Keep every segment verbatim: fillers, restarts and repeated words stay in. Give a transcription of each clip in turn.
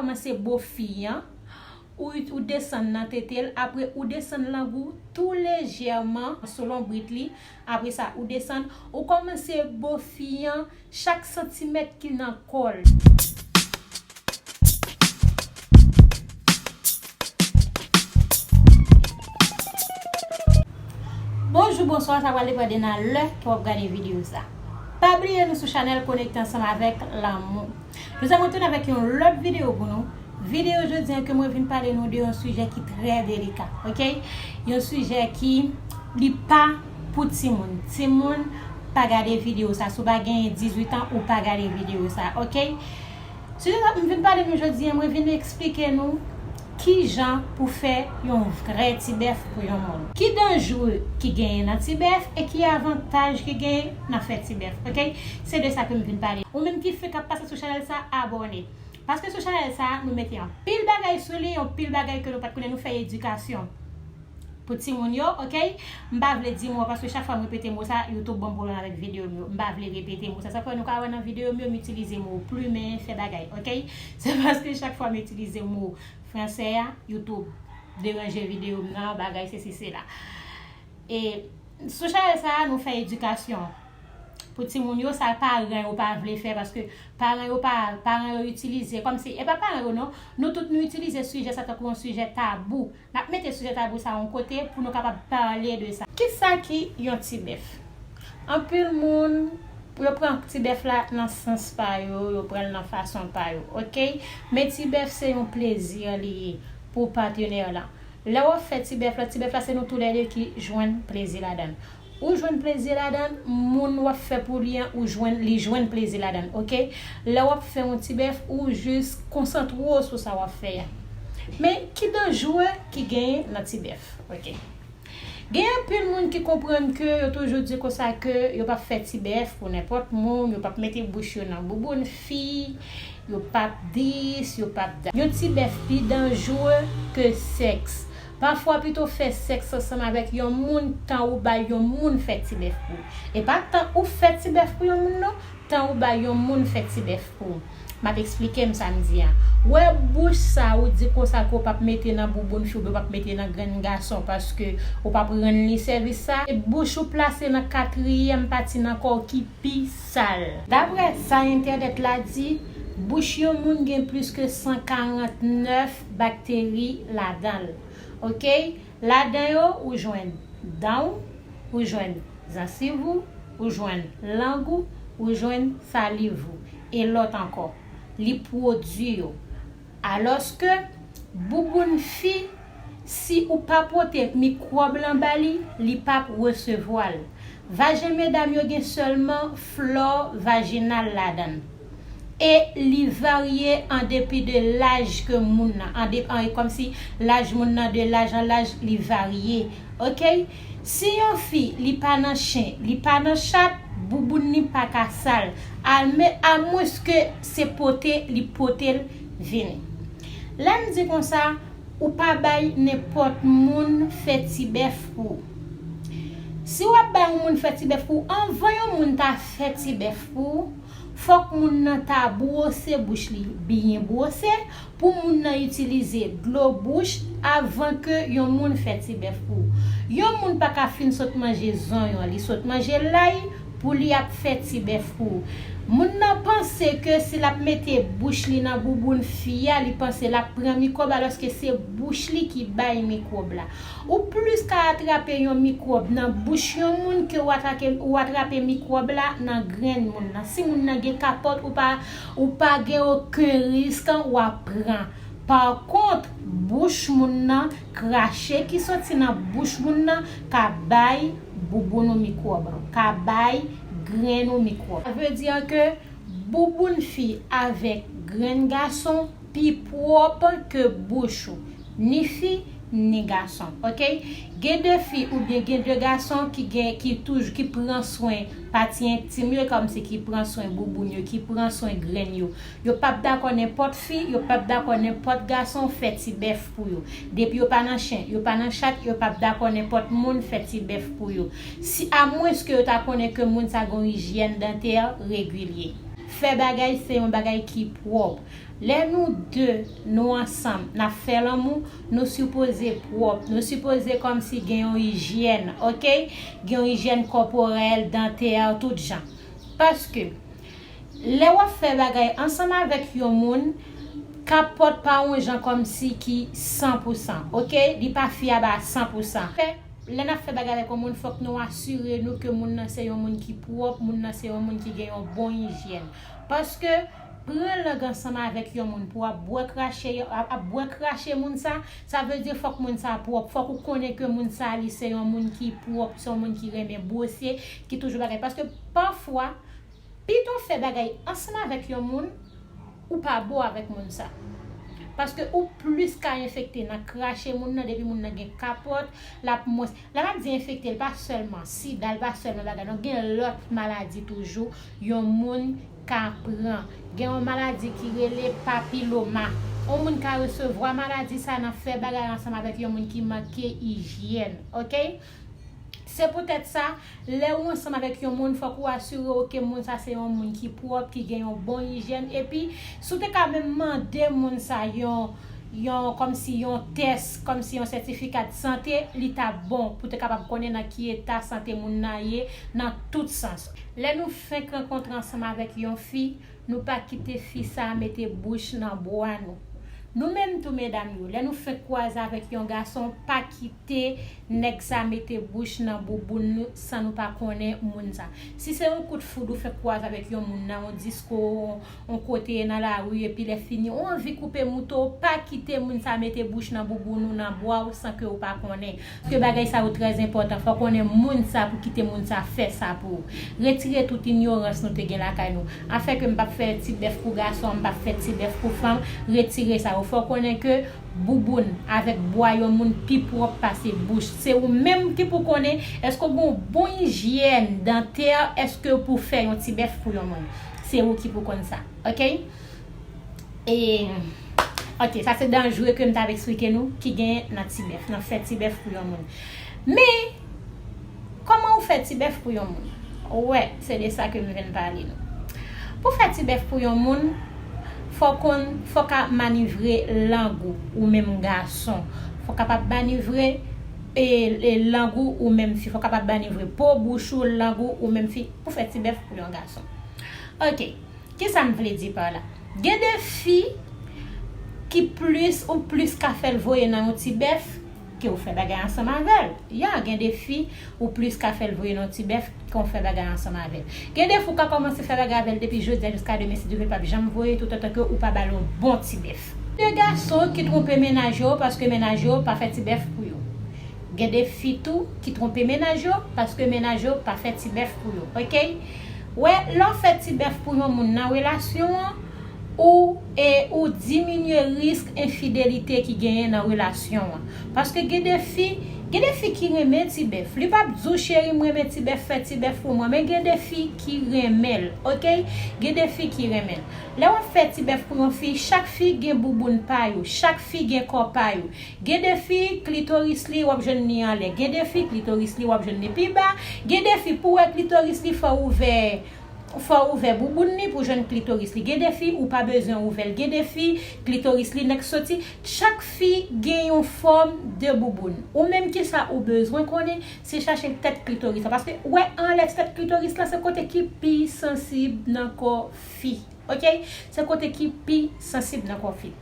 Kòmanse bo fi an, ou, ou desann nan tete l, apre ou desann lang ou tou lejèman sou lonbrit li, apre sa ou desann, ou kòmanse bo fi an chak santimèt ki nan kò l. Bonjou, bonswa, sa pral depann de nan lè ke w ap gade videyo sa. Pa bliye nou sou chanèl Konekte Ansanm avèk Lanmou. Jodi a mwen tounen avèk yon lòt videyo pou nou. Videyo jodi a ke mwen vin pale nou de yon sijè ki trè delika, oke? Yon sijè ki li pa pou timoun. Timoun pa gade videyo sa. Si w pa genyen dizuit an, ou pa gade videyo sa, oke? Sijè sa m vin pale nou jodi a, mwen vin eksplike nou kijan pou fè yon vrè ti bèf pou yon moun. Ki danje ki genyen nan ti bèf e ki avantaj ki genyen nan fè ti bèf, oke? Se de sa ke m vin pale. Ou menm ki fenk ap pase sou chanèl sa, abòne. Paske sou chanèl sa, nou mete anpil bagay sou li, anpil bagay ke nou pa t konnen, nou fè edikasyon pou timoun yo, oke? M pa vle di mo, paske chak fwa m repete mo sa, YouTube ban m pwoblèm avèk videyo m yo. M pa vle repete mo sa. Sa fè nou ka wè nan videyo m yo, m itilize mo plimen, fè bagay, oke? Se paske chak fwa m itilize mo fransè a, YouTube deranje videyo m nan, bagay sesi sela. E sou chanèl sa a, nou fè edikasyon pou timoun yo, sa paran yo pa vle fè, paske paran yo pa, paran yo itilize, kòmsi, e pa paran yo non, nou tout nou itilize sijè sa tankou yon sijè tabou. N ap mete sijè tabou sa yon kote pou nou kapab pale de sa. Kisa ki yon ti bèf? Anpil moun, yo pran ti bèf la nan sans pa yo, yo pran l nan fason pa yo, oke? Men ti bèf se yon plezi li ye pou patenè lan. Lè w ap fè ti bèf la, ti bèf la se nou toulède ki jwenn plezi ladan l. Ou jwenn plezi ladan l, moun w ap fè pou li an, ou jwenn, li jwenn plezi ladan l, oke? Lè w ap fè yon ti bèf, ou jis konsantre w sou sa w ap fè a. Men ki danje ki genyen nan ti bèf, oke? Gen anpil moun ki konprann ke yo toujou di konsa ke yo p ap fè ti bèf pou nenpòt moun, yo p ap mete bouch yo nan bouboun fi, yo p ap dis, yo p ap dat. Yon ti bèf pi danje ke sèks. Pafwa pito fè sèks ansanm avèk yon moun tan ou bay yon moun fè ti bèf pou ou. E pa tan ou fè ti bèf pou yon moun non, tan ou bay yon moun fè ti bèf pou ou. M ap eksplike m sa m di a. Wè bouch sa ou di konsa ke w p ap mete nan bouboun fi oubyen w p ap mete nan grenn gason paske ou p ap rann li sèvis sa. E bouch ou plase nan katriyèm pati nan kò w ki pi sal. Daprè sa entènèt la di, bouch yon moun gen plis ke san karant nèf bakteri ladan l. Oke? Ladan yo, ou jwenn dan w, ou jwenn zansiv ou, ou jwenn lang ou, ou jwenn saliv ou, e lòt ankò. Li pwodui yo. Alòske, bouboun fi, si ou pa pote mikwòb lan ba li, li p ap resevwa l. Vajen medam yo gen sèlman flò vajinal ladan l. E li varye an depi de laj ke moun nan, an de, an, kòmsi laj moun nan, de laj an laj, li varye. Oke? Si yon fi, li pa nan chen, li pa nan chat, bouboun li pa ka sal, almen, amwenske se pote li pote l vini. Lè m di konsa, ou pa bay nenpòt moun fè ti bèf pou ou. Si w ap bay yon moun fè ti bèf pou ou, anvan yon moun ta fè ti bèf pou ou, fòk moun nan ta bwose bouch li byen bwose, pou moun nan itilize dlo bouch avan ke yon moun fè ti bèf pou ou. Yon moun pa ka fin sot manje zonyon, li sot manje lay, pou li ap fè ti bèf pou ou. Moun nan panse ke si l ap mete bouch li nan bouboun fi a, li panse l ap pran mikwòb, alòske se bouch li ki bay mikwòb la. Ou plis ka atrape yon mikwòb nan bouch yon moun ke w atrake, ou atrape mikwòb la nan grenn moun nan. Si moun nan gen kapòt, ou pa, ou pa gen okenn risk w ap pran. Pa kont, bouch moun nan, krache ki soti nan bouch moun nan ka bay bouboun ou mikwòb, ka bay grenn ou mikwòb. Sa vle di ke bouboun fi avèk grenn gason pi pwòp ke bouch ou, ni fi, ni gason, oke? Gen de fi oubyen gen de gason ki gen, ki toujou, ki pran swen pati entim yo, kòmsi ki pran swen bouboun yo, ki pran swen grenn yo. Yo p ap dakò nenpòt fi, yo p ap dakò nenpòt gason fè ti bèf pou yo. Depi yo pa nan chen, yo pa nan chat, yo p ap dakò nenpòt moun fè ti bèf pou yo. Si, amwenske yo ta konnen ke moun sa gen yon ijyèn dantè regilye. Fè bagay se yon bagay ki pwòp. Lè nou de, nou ansanm, n ap fè lanmou, nou sipoze pwòp, nou sipoze kòmsi gen yon ijyèn, oke? Gen yon ijyèn kòporèl, dantè, tout jan. Paske, lè w ap fè bagay ansanm avèk yon moun, kapòt pa yon jan kòmsi ki san pou san, oke? Li pa fyab a san pou san. Lè n ap fè bagay avèk yon moun, fòk nou asire nou ke moun nan se yon moun ki pwòp, moun nan se yon moun ki gen yon bon ijyèn. Paske, pran lang ansanm avèk yon moun pou ap bwè krache, ap, ap bwè krache moun sa, sa vle di fòk moun sa pwòp. Fòk ou konnen ke moun sa li se yon moun ki pwòp, se yon moun ki renmen bwose, ki toujou bagay. Paske pafwa, pito w fè bagay ansanm avèk yon moun, ou pa bon avèk moun sa. Paske ou plis ka enfekte nan krache moun nan depi moun nan gen kapòt, l ap mwens. Lè m ap di enfekte, l pa sèlman sida, l pa sèlman bagay non, gen lòt maladi toujou yon moun ka pran. Gen yon maladi ki rele papiloma. Yon moun ka resevwa maladi sa nan fè bagay ansanm avèk yon moun ki manke ijyèn, oke? Se poutèt sa, lè ou ansanm avèk yon moun, fòk ou asire w ke moun sa se yon moun ki pwòp, ki gen yon bon ijyèn. Epi, si w te ka menm mande moun sa yon, yon, kòmsi yon tès, kòmsi yon sètifika de sante, li t ap bon pou te kapab konnen nan ki eta sante moun nan ye nan tout sans. Lè nou fenk rankontre ansanm avèk yon fi, nou pa kite fi sa a mete bouch nan bwa nou. Nou menm tou, medam yo, lè nou fenk kwaze avèk yon gason, pa kite nèg sa mete bouch nan bouboun nou san nou pa konnen moun sa. Si se yon kout foud ou fenk kwaze avèk yon moun nan yon disko, yon kote nan lari, epi lè fini, ou anvi koupe mouto, pa kite moun sa mete bouch nan bouboun ou, nan bwa w, san ke ou pa konnen. Paske bagay sa yo trè enpòtan. Fò w konnen moun sa pou kite moun sa fè sa pou ou. Retire tout inyorans nou te gen lakay nou. Afè ke m p ap fè ti bèf pou gason, m p ap fè ti bèf pou fanm, retire sa yo. Fò w konnen ke bouboun avèk bwa yon moun pi pwòp pase bouch. Se ou menm ki pou konnen èske w gen yon bon ijyèn dantè, èske w pou fè yon ti bèf pou yon moun. Se ou ki pou konn sa. Oke? E, oke, sa se danjre ke m t ap eksplike nou ki gen nan ti bèf, nan fè ti bèf pou yon moun. Men, kòman ou fè ti bèf pou yon moun? Ou wè, se de sa ke m vin pale nou. Pou fè ti bèf pou yon moun, fò konn, fò ka manivre lang ou, ou menm gason. Fò kapab manivre e, e lang ou, ou menm fi. Fò kapab manivre po bouch ou, lang ou, ou menm fi, pou fè ti bèf pou yon gason. Oke. Kisa m vle di pa la? Gen de fi ki plis ou plis ka fè l voye nan yon ti bèf ke w fè bagay ansanm avè l. Ya, gen de fi ou plis ka fè l voye nan yon ti bèf ke w fè bagay ansanm avè l. Gen de fi ou ka kòmanse fè bagay avè l depi jodi a jiska demen, si Dye vle, l p ap janm voye toutotan ke ou pa ba l yon bon ti bèf. Gen gason ki twonpe mennaj yo paske mennaj yo pa fè ti bèf pou yo. Gen de fi tou ki twonpe mennaj yo paske mennaj yo pa fè ti bèf pou yo, oke? Wè, lè w fè ti bèf pou yon moun nan relasyon an, ou, e, ou diminye risk enfidelite ki genyen nan relasyon an. Paske gen de fi, gen de fi ki renmen ti bèf. Li p ap di w, cheri, m renmen ti bèf, fè ti bèf pou mwen. Men gen de fi ki renmen l, oke? Gen de fi ki renmen l. Lè w ap fè ti bèf pou yon fi, chak fi gen bouboun pa yo, chak fi gen kò pa yo. Gen de fi, klitoris li, w ap jwenn li anlè. Gen de fi, klitoris li, w ap jwenn li pi ba. Gen de fi, pou w wè klitoris li, fò w ouvè, fò w ouvè bouboun li pou jwenn klitoris li. Gen de fi, ou pa bezwen ouvè l. Gen de fi, klitoris li nèk soti. Chak fi gen yon fòm de bouboun. Ou menm, kisa ou bezwen konnen, se chache tèt klitoris la. Paske, wè, anlè tèt klitoris la, se kote ki pi sansib nan kò fi. Oke? Se kote ki pi sansib nan kò fi.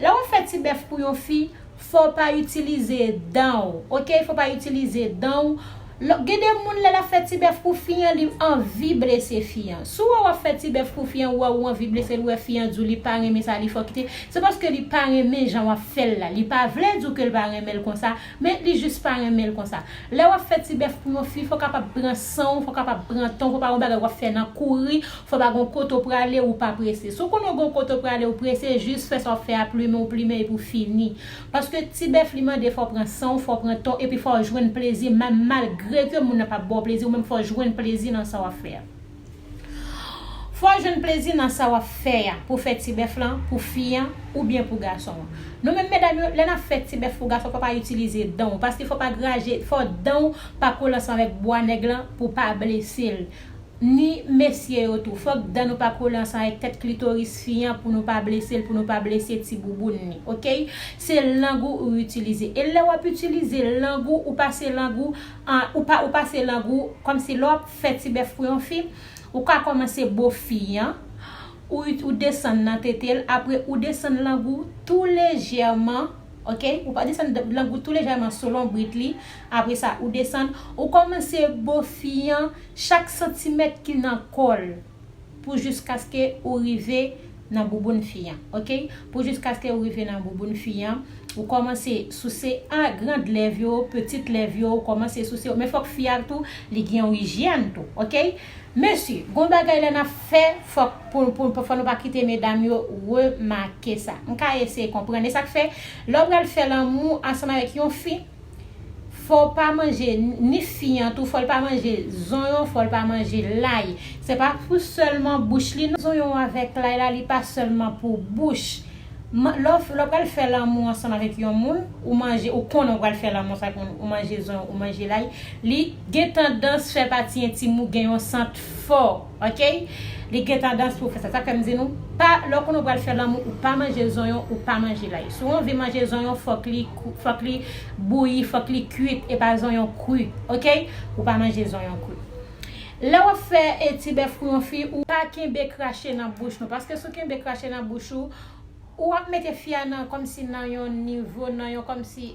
Lè w ap fè ti bèf pou yon fi, fò w pa itilize dan w, oke? Fò w pa itilize dan w. Lò, gen de moun, lè l ap fè ti bèf pou fi an, li anvi blese fi an. Si w wè w ap fè ti bèf pou fi an, ou wè ou anvi blese l, ou wè fi an di w li pa renmen sa, li fè w kite, se paske li pa renmen jan w ap fè l la. Li pa vle di w ke l pa renmen l konsa, men li jis pa renmen l konsa. Lè w ap fè ti bèf pou yon fi, fò w kapab pran san w, fò w kapab pran tan w, fò pa yon bagay w ap fè nan kouri, fò pa gon kote w prale, ou pa prese. Si w konnen w gon kote w prale, ou prese, jis fè sa w ap fè a, plimen w plimen epi w fini. Paske ti bèf li mande fò w pran san w, fò w pran tan w, epi fò w jwenn plezi, menm malgre ke moun nan p ap ba w plezi, ou menm fò w jwenn plezi nan sa w ap fè a. Fò w jwenn plezi nan sa w ap fè a, pou fè ti bèf lan, pou fi an, oubyen pou gason an. Nou menm medam yo, lè n ap fè ti bèf pou gason, fò pa itilize dan w, paske fò pa graje, fò dan w pa kole ansanm avèk bwa nèg lan pou pa blese l. ni mesye yo tou. Fòk dan nou pa kole ansanm avèk tèt klitoris fi an pou nou pa blese l, pou nou pa blese ti bouboun li, oke? Se lang ou ou itilize. E lè w ap itilize lang ou, ou pase lang ou, an, ou pa, ou pase lang ou, kòmsi lè w ap fè ti bèf pou yon fi, ou ka kòmanse bo fi an, ou, ou desann nan tete l, apre ou desann lang ou tou lejèman, oke? Ou pa desann lang ou tou lejèman sou lonbrit li, apre sa ou desann, ou kòmanse bo fi an chak santimèt ki nan kò l, pou jiskaske ou rive nan bouboun fi an, oke? Pou jiskaske ou rive nan bouboun fi an, ou kòmanse souse an grand lèv yo, pitit lèv yo, ou kòmanse souse yo. Men fòk fi a tou, li gen yon ijyèn tou, oke? Mesye, gon bagay lè n ap fè, fòk pou, pou, pou, fò nou pa kite medam yo remake sa. M ka eseye konprann. E sa k fè, lè w pral fè lanmou ansanm avèk yon fi, fò w pa manje, ni fi an tou, fò l pa manje zonyon, fò l pa manje lay. Se pa pou sèlman bouch li, non. Zonyon avèk lay la, li pa sèlman pou bouch. Lè w pral fè lanmou ansanm avèk yon moun, ou manje, ou konnen w pral fè lanmou sa, ou manje zonyon, ou manje lay, li gen tandans fè pati entim ou gen yon sant fò, oke? Li gen tandans pou fè sa. Sa fè m di nou, pa, lè w konnen w pral fè lanmou, ou pa manje zonyon, ou pa manje lay. Si w anvi manje zonyon, fòk li, fòk li bouyi, fòk li kwit, e pa zonyon kri, oke? Ou pa manje zonyon kri. Lè w ap fè e ti bèf pou yon fi, ou pa kenbe krache nan bouch nou, paske si w kenbe krache nan bouch ou, ou ap mete fi a nan, kòmsi nan yon nivo, nan yon, kòmsi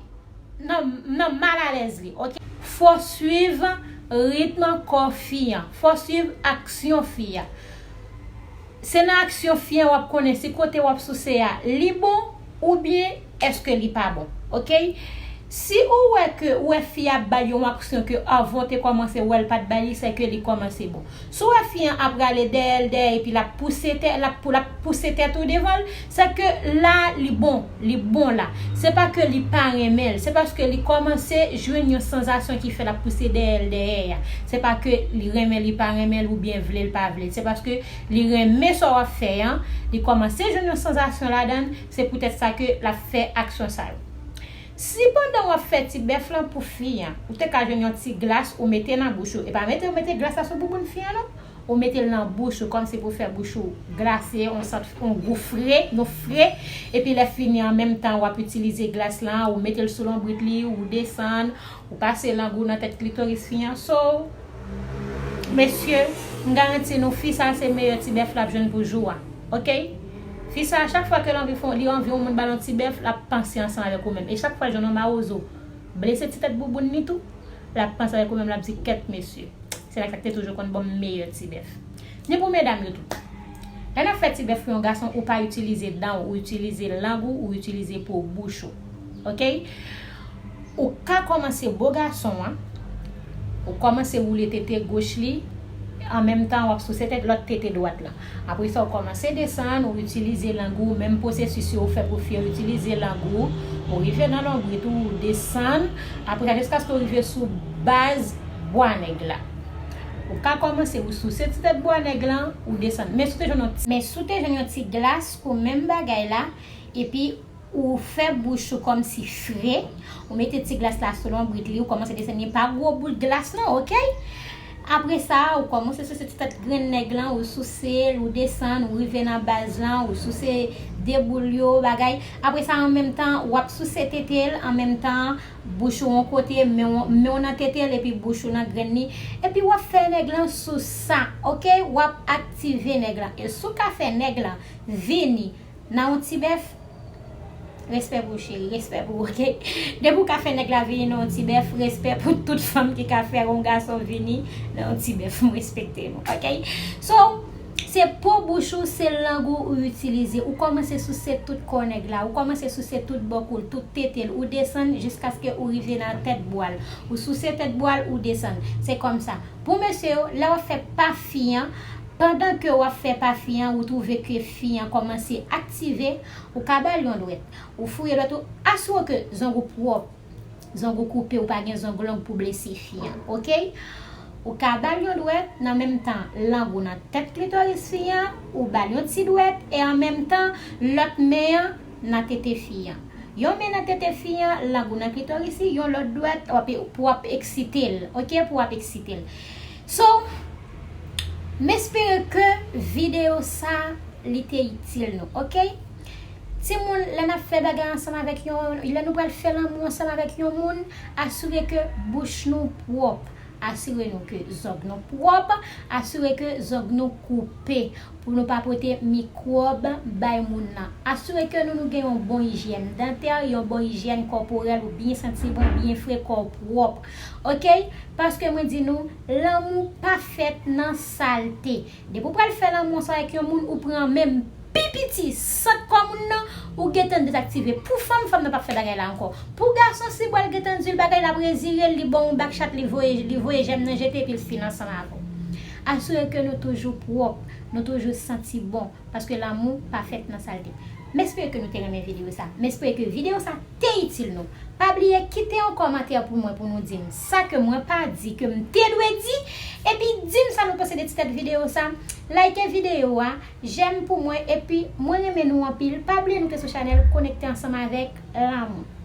nan, nan malalèz li, oke? Fò swiv ritm kò fi an, fò swiv aksyon fi a. Se nan aksyon fi an w ap konnen si kote w ap souse a li bon oubyen èske li pa bon, oke? Si ou wè ke, ou wè fi a ap bay yon aksyon ke avan w te kòmanse wè l pa t bay li, se ke li kòmanse bon. Si w wè fi an ap rale dèyè l dèyè epi l ap pouse tè, l ap, l ap pouse tèt ou devan l, se ke la li bon, li bon la. Se pa ke li pa renmen l, se paske li kòmanse jwenn yon sansasyon ki fè l ap pouse dèyè l dèyè a. Se pa ke li renmen, li pa renmen l oubyen vle l pa vle l. Se paske li renmen sa w ap fè an, li kòmanse jwenn yon sansasyon ladan l, se poutèt sa ke l ap fè aksyon sa yo. Si pandan w ap fè ti bèf lan pou fi an, ou te ka jwenn yon ti glas ou mete nan bouch ou, e pa mete ou mete glas la sou bouboun fi an non. Ou mete l nan bouch ou kòmsi pou fè bouch ou glase, yon sant, yon gou fre, yon fre. Epi lè fini an menm tan w ap itilize glas lan, ou mete l sou lonbrit li, ou desann, ou pase lang ou nan tèt klitoris fi an. So, mesye, m garanti nou fi sa se meyè ti bèf l ap jwenn pou jou a. Oke? Fi sa, chak fwa ke l anvi fè, li anvi yon moun ba l yon ti bèf, l ap panse ansanm avèk ou menm. E chak fwa l jwenn yon mawozo blese ti tèt bouboun li tou, l ap panse avèk ou menm, l ap di, kèt mesye. Se nèg sa k te toujou konn ban m meyè ti bèf. Ni pou medam yo tou. Lè n ap fè ti bèf pou yon gason, ou pa itilize dan w, ou itilize lang ou, ou itilize po bouch ou. Oke? Ou ka kòmanse bo gason an, ou kòmanse woule tete goch li, an menm tan w ap souse tèt lòt tete dwat lan. Apre sa, ou kòmanse desann, ou itilize lang ou, menm pwosesis yo ou fè pou fi, ou itilize lang ou, ou rive nan lonbrit ou, ou desann, apre sa, jiskaske ou rive sou baz bwa nèg la. Ou ka kòmanse, ou souse ti tèt bwa nèg lan, ou desann. Men si w te jwenn yon ti, men si w te jwenn yon ti glas pou menm bagay la, epi ou fè bouch ou kòmsi fre, ou mete ti glas la sou lonbrit li, ou kòmanse desann li, pa gwo bout glas non, oke? Apre sa, ou kòmanse souse ti tèt grenn nèg lan, ou souse l, ou desann, ou rive nan baz lan, ou souse de boul yo, bagay. Apre sa, an menm tan, w ap souse tete l, an menm tan, bouch ou yon kote, men w, men w nan tete l, epi bouch ou nan grenn li. Epi w ap fè nèg lan sou sa, oke? W ap aktive nèg lan. E si w ka fè nèg lan vini nan yon ti bèf, respè pou ou, cheri, respè pou ou, oke? Depi w ka fè nèg la vini nan yon ti bèf, respè pou tout fanm ki ka fè yon gason vini nan yon ti bèf, m respekte nou, oke? So, se po bouch ou, se lang ou ou itilize. Ou kòmanse souse tout kò nèg la, ou kòmanse souse tout bò kou l, tout tete l, ou desann jiskaske ou rive nan tèt bwa l. Ou souse tèt bwa l, ou desann. Se kòmsa. Pou mesye yo, lè w ap fè pa fi an, pandan ke w ap fè pa fi an, ou twouve ke fi an kòmanse aktive, ou ka ba l yon dwèt. Ou fouye dwèt ou, asire ke zong ou pwòp. Zong ou koupe, ou pa gen zong long pou blese fi an, oke? Ou ka ba l yon dwèt, nan menm tan, lang ou nan tèt klitoris fi an, ou ba l yon ti dwèt, e an menm tan, lòt men an nan tete fi an. Yon men nan tete fi an, lang ou nan klitoris li, yon lòt dwèt, w ap, pou w ap eksite l, oke? Pou w ap eksite l. So, M espere ke videyo sa li te itil nou, oke? Timoun, lè n ap fè bagay ansanm avèk yon, lè nou pral fè lanmou ansanm avèk yon moun, asire ke bouch nou pwòp, asire nou ke zòg nou pwòp, asire ke zòg nou koupe pou nou pa pote mikwòb bay moun nan. Asire ke nou, nou gen yon bon ijyèn dantè, yon bon ijyèn kòporèl, ou byen santi bon, byen fre, kò w pwòp. Oke? Paske mwen di nou, lanmou pa fèt nan salte. Depi w pral fè lanmou ansanm avèk yon moun, ou pran menm pi piti sant kò moun nan, ou gentan dezaktive. Pou fanm, fanm nan p ap fè bagay la ankò. Pou gason, si bwèl gentan di l bagay, l ap rezire l, li ba w yon bak chat, li voye, li voye jèm nan jete, epi l fin ansanm avè w. Asire ke nou toujou pwòp, nou toujou santi bon, paske lanmou pa fèt nan salte. M espere ke nou te renmen videyo sa. M espere ke videyo sa te itil nou. Pa bliye kite yon kòmantè pou mwen, pou nou di m sa ke mwen pa di, ke m te dwe di, epi di m sa nou panse de ti tèt videyo sa. Like videyo a, jèm pou mwen, epi mwen renmen nou anpil. Pa bliye nou te sou chanèl Konekte Ansanm avèk Lanmou.